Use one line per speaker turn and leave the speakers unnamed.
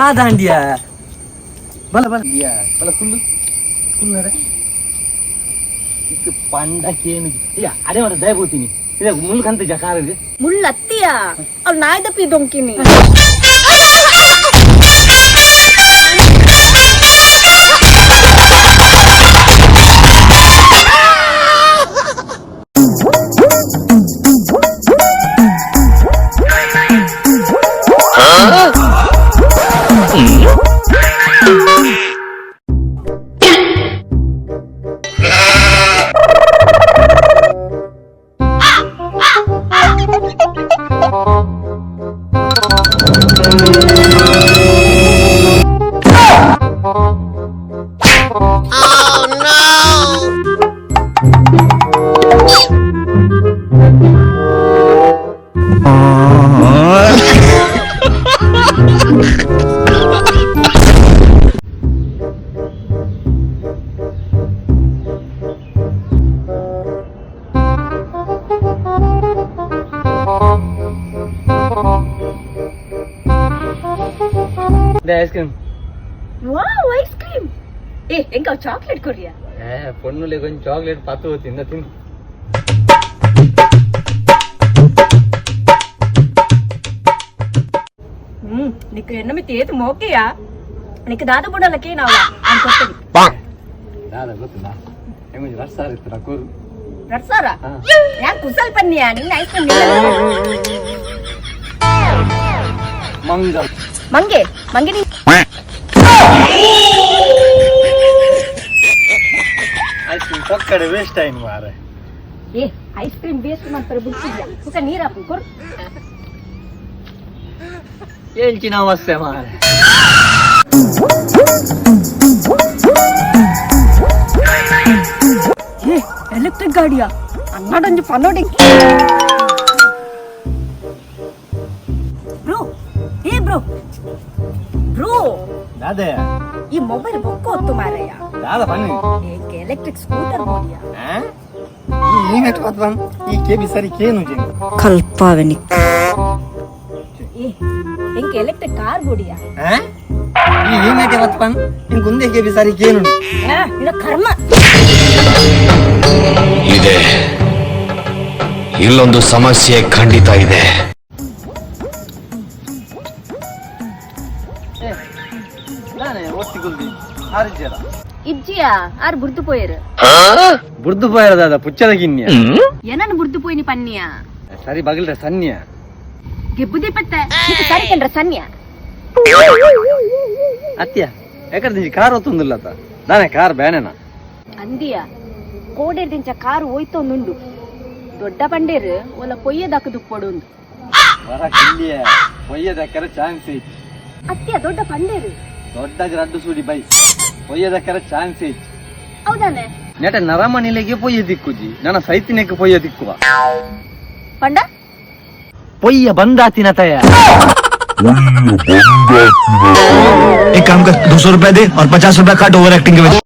ದಾದಾಂಡಿಯ ಬಲ ಬಲ ಬಲ ಕುಲ್ಲು ಕುಲ್ಲು ಇಕ್ಕ ಪಂಡ ಕೇನು ಅದೇ ಮಾತ್ರ ದಯ పోತೀನಿ ಇದೆ ಮುಳ್ಳು ಕಂತ ಕಾರಿಗೆ
ಮುಳ್ಳು ಅತ್ತಿಯಾ ಅವ್ಳು ನಾಯ್ದಪ್ಪಿ ದೊಂಕಿನಿ.
Ice cream.
Wow, ice cream. ಏ ಎಂಕ ಚಾಕ್ಲೇಟ್ ಕೊರಿಯಾ.
ಏ ಪೊಣ್ಣುಲೆ ಕೊಂಚ ಚಾಕ್ಲೇಟ್ ಪತ್ತು ತಿಂದ ತಿನ್.
ನಿಕ್ ಎನ್ನಮಿ ತೇತು ಮೋಕೆಯಾ ನಿಕ್ ದಾದ ಬುಡಲಕ್ಕೆ ನಾವ ಅನ್ಕೊತ್ತದಿ.
ದಾದ ಗೊತ್ತಿಲ್ಲ ಹೆಂಗೊಂಜಿ ರಸ್ಸಾರ ಇತ್ತು ನಾ ಕೂರು.
ರಡ್ಸಾರ?
ಹಾ.
ಯಾನ್ ಕುಸಲ್ ಪನ್ನಿಯಾ ನಿನ್ನ ಐಸ್ ಕ್ರೀಮ್.
ಮಂಗ.
ಮಂಗೆ ಮಂಗೆ ನೀ.
ಐಸ್ ಕ್ರೀಮ್ ಪೊಕ್ಕಡೆ ವೇಸ್ಟ್ ಆಯ್ನು ಮಾರೆ.
ಏ ice cream waste ಮಾಡ್ತಾರೆ ಬಿಡ್ತಿದ್ಯಾ ಮುಖ ನೀರ್ ಹಾಕು ಕೊರ್.
ಹೇಳ್ಚಿನ ಅವಸ್ಥೆ ಮಾರೆ.
ಏ ಎಲೆಕ್ಟ್ರಿಕ್ ಗಾಡಿಯಾ ಅನ್ನಾಡೊಂಜಿ ಪನ್ನೋಡಿ ಬ್ರೋ. ಏ ಬ್ರೋ ಬ್ರೋ.
ದಾದೆ.
ಈ ಮೊಬೈಲ್ ಬೊಕ್ಕ ಹೊತ್ತು ಮಾರಯ್ಯ.
ದಾದ ಬನ್ನಿ.
ಏಕೆ ಎಲೆಕ್ಟ್ರಿಕ್ ಸ್ಕೂಟರ್ ಬೋಡಿಯಾ.
ಈ ನೆಟ್ ಬನ್ ಈ ಕೆಬಿ ಸರಿ ಕೇನು ಜಿ.
ಕಲ್ಪಾವೆನಿಕ್ ಏ ಎಂಕೆ ಎಲೆಕ್ಟ್ರಿಕ್ ಕಾರ್ ಬೋಡಿಯಾ.
ಈ ನೆಟ್ ಬನ್ ಇಂಕ ಒಂದೇ ಕೆಬಿ ಸರಿ ಕೇನು.
ಇನ್ನ ಕರ್ಮ.
ಇದೆ, ಇಲ್ಲೊಂದು ಸಮಸ್ಯೆ ಖಂಡಿತ ಇದೆ.
ನಾನೇ ಒತ್ತಿ ಗುಲ್ದಿ ಆರಿಜ್ಜರ.
ಇಜ್ಜಿಯಾ ಆರ್ ಬುರ್ದು ಪೋಯರು.
ಬುರ್ದು ಪೋಯರ ದಾದ ಪುಚ್ಚದ ಗಿನ್ಯ.
ಏನನ್ ಬುರ್ದು ಪೋಯಿನಿ ಪನ್ನಿಯಾ?
ಸರಿ ಬಗಲ್ರೆ ಸನ್ಯ.
ಗೆಬ್ಬುದಿ ಪತ್ತೆ ಸರಿ ಕಂಡ್ರ ಸನ್ಯ.
ಅತ್ಯ ಯಾಕಂದ್ರೆ ಕಾರ್ ಒತ್ತೊಂದಿಲ್ಲ ದಾನೆ ಕಾರ್ ಬೇನೆನಾ.
ಅಂದಿಯ ಕೋಡೇರ್ ದಿಂಚ ಕಾರು ಹೋಯ್ತೊಂದುಂಡು ದೊಡ್ಡ ಪಂಡೇರು ಒಲ ಪೊಯ್ಯದಾಕ ದುಪ್ಪೊಡುಂದು.
ವರ ಕಿಲ್ಲಿಯ ಪೊಯ್ಯದಕ್ಕರ ಚಾನ್ಸ್ ಐತಿ.
ಅತ್ಯ ದೊಡ್ಡ ಪಂಡೇರು.
ದೊಡ್ಡ ರಡ್ಡು ಸೂಡಿ ಬೈ ಪೊಯ್ಯದಕ್ಕರ ಚಾನ್ಸ್ ಐತಿ.
ಹೌದಾನೆ?
ನೆಟ ನರಮಣಿಲೆಗೆ ಪೊಯ್ಯ ದಿಕ್ಕುಜಿ ನನ್ನ ಸೈತಿನಕ್ಕೆ ಪೊಯ್ಯ ದಿಕ್ಕುವ.
ಪಂಡ.
ಪೊಯ್ಯ ಬಂದಾತಿನ ತಯ.
एक काम कर, 200 रुपया दे और 50 रुपया काट ओवर एक्टिंग के वजह।